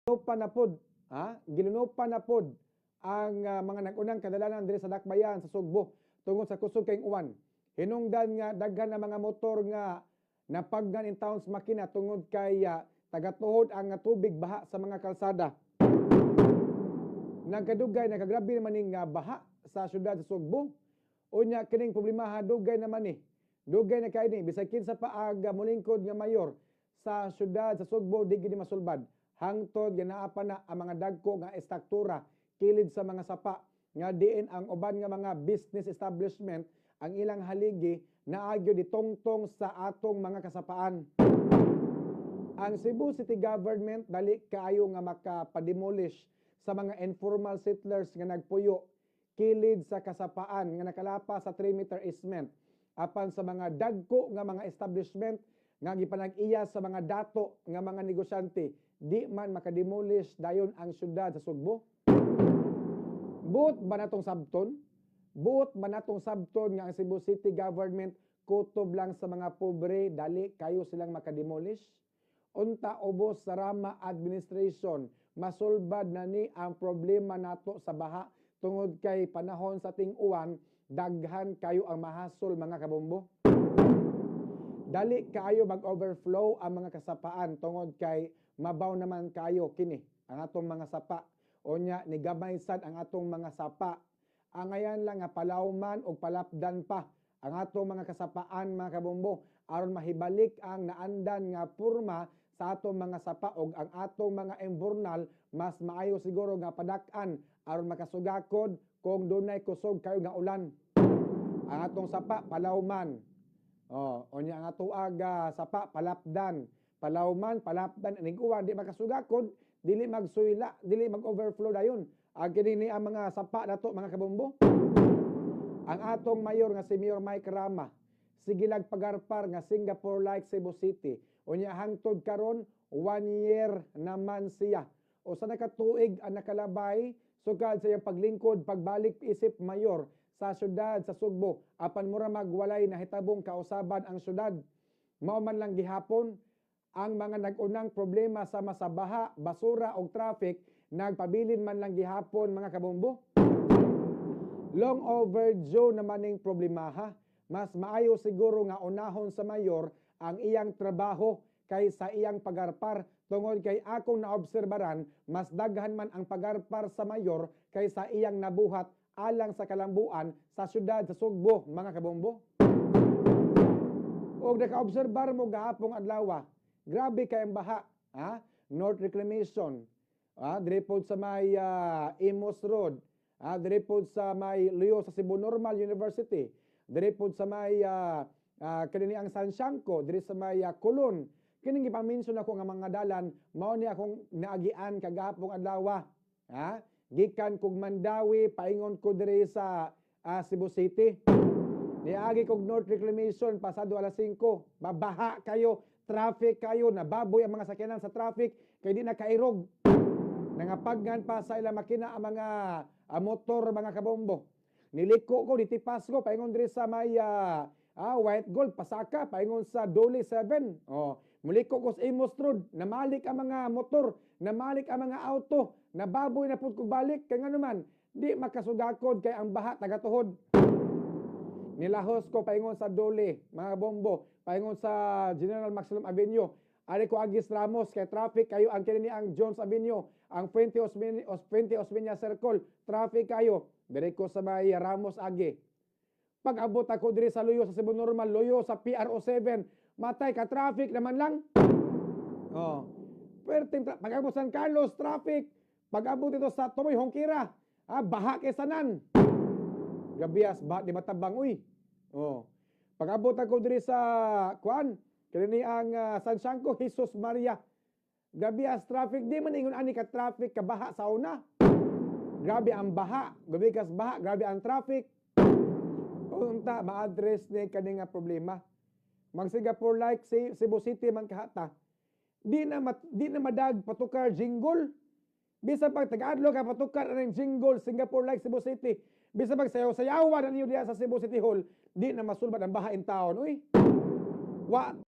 Gilunopan na pod, ha? Gilunopan na pod ang mga nag-unang kadalanan diri sa Dakbayan sa Sugbo tungod sa kusog kayong uwan. Hinungdan nga daghan na mga motor nga napaggan in towns makina tungod kay tagatuhod ang tubig baha sa mga kalsada. Nagkadugay, nakagrabe naman ning baha sa syudad sa Sugbo. Unya kining problemaha dugay naman ni. Dugay na kay ni bisag kinsa pa ag molingkod nga mayor sa syudad sa Sugbo, di gid ni masulbad. Hangtod nga naa pa na ang mga dagko nga estruktura kilid sa mga sapa nga diin ang uban nga mga business establishment, ang ilang haligi naa gyud ditungtong sa atong mga kasapaan. Ang Cebu City Government dali kaayo nga makapademolish sa mga informal settlers nga nagpuyo kilid sa kasapaan nga nakalapa sa 3-meter easement. Apan sa mga dagko nga mga establishment nga gipanag-iya sa mga dato nga mga negosyante, di man makademolish dayon ang syudad sa Sugbo. Buot ba natong sabton? Buot ba natong sabton nga ang Cebu City Government kutob lang sa mga pobre, dali kayo silang makademolish? Unta ubos sa Rama administration, masulbad na ni ang problema nato sa baha tungod kay panahon sa ting-uwan, daghan kayo ang mahasol, mga kabombo. Dali kaayo mag-overflow ang mga kasapaan tungod kay mabaw naman kayo kini ang atong mga sapa. Unya ni gamay sad ang atong mga sapa. Angayan lang nga palawman og palapdan pa ang atong mga kasapaan, mga kabombo, aron mahibalik ang naandan nga porma sa atong mga sapa og ang atong mga imburnal, mas maayo siguro nga padak-an aron makasugakod kung dunay kusog kayo nga ulan. Ang atong sapa palawman. Oh, unya ang ato aga sapa palapdan. Palawman, palapdan inig uwan di makasugakod, dili magsuyla, dili mag-overflow dayon. Ang kini ni ang mga sapa nato, mga kabombo. Ang atong mayor nga si Mayor Mike Rama, sige lag pagarpar nga Singapore like Cebu City. Unya hangtod karon, one year naman siya. O sa nakatuig ang nakalabay sukad sa iyang paglingkod pagbalik isip mayor sa syudad sa Sugbo, apan mura magwalay nahitabong kausaban ang syudad. Mao man lang gihapon ang mga nag-unang problema sama sa baha, basura og traffic, nagpabilin man lang gihapon, mga kabombo. Long overdue naman ning problemaha. Mas maayo siguro nga unahon sa mayor ang iyang trabaho kaysa iyang pagarpar tungod kay akong naobserbaran, mas daghan man ang pagarpar sa mayor kaysa iyang nabuhat alang sa kalambuan sa syudad sa Sugbo, mga kabombo. Og nakaobserbar mo gahapong adlaw, grabe kay ang baha, ha? North Reclamation, diri pod sa may Imus Road, diri pod sa may Leo sa Cebu Normal University, diri pod sa may kini ang Sanciangko, diri sa may Colon. Kining gipa-mention ako nga mga dalan, mao ni akong naagian kagahapong adlaw. Ha? Gikan kog Mandaue, paingon ko diri sa Cebu City. Niagi kog North Reclamation pasado alas 5. Babaha kayo, traffic kayo, nababoy ang mga sakyanan sa traffic kay di na kairog. Nangapaggan pa sa ilang makina ang mga motor, mga kabombo. Niliko ko, ditipas ko, paingon diri sa may White Gold, pasaka, paingon sa Dole 7. Oh, muliko ko sa Imus Road, namalik ang mga motor, namalik ang mga auto, nababoy na pud kog balik, kay nga naman, di makasugakod kay ang baha tagatuhod. Nilahos ko paingon sa Dole, mga bombo, paingon sa General Maximum Avenue. Ari ko Agis Ramos kay traffic kayo ang kini ang Jones Avenue, ang Fuente Osmeña Circle, traffic kayo. Dire ko sa may Ramos Agi. Pag abot ako diri sa Luyo sa Cebu Normal, Luyo sa PRO 7, matay ka traffic naman lang. Oh. Perting pag abot San Carlos, traffic. Pag abot dito sa Tumoy Hongkira, baha kay sanan. Gabias ba di matabang uy. Oh. Pag abot ako diri sa kuan, kini ang Sanciangko, Jesus Maria. Gabias traffic, di man ingon ani ka traffic ka baha sa una. Grabe ang baha, grabe kas baha, grabe ang traffic. Unta ma-address ni kani nga problema. Mag Singapore like si Cebu City man kahata. Di na madag patukar jingle. Bisan pag taga-adlaw ka patukar ang jingle Singapore like Cebu City. Bisan pag sayaw-sayawan ninyo diya sa Cebu City Hall, di na masulbad ang baha in town. Uy. Wa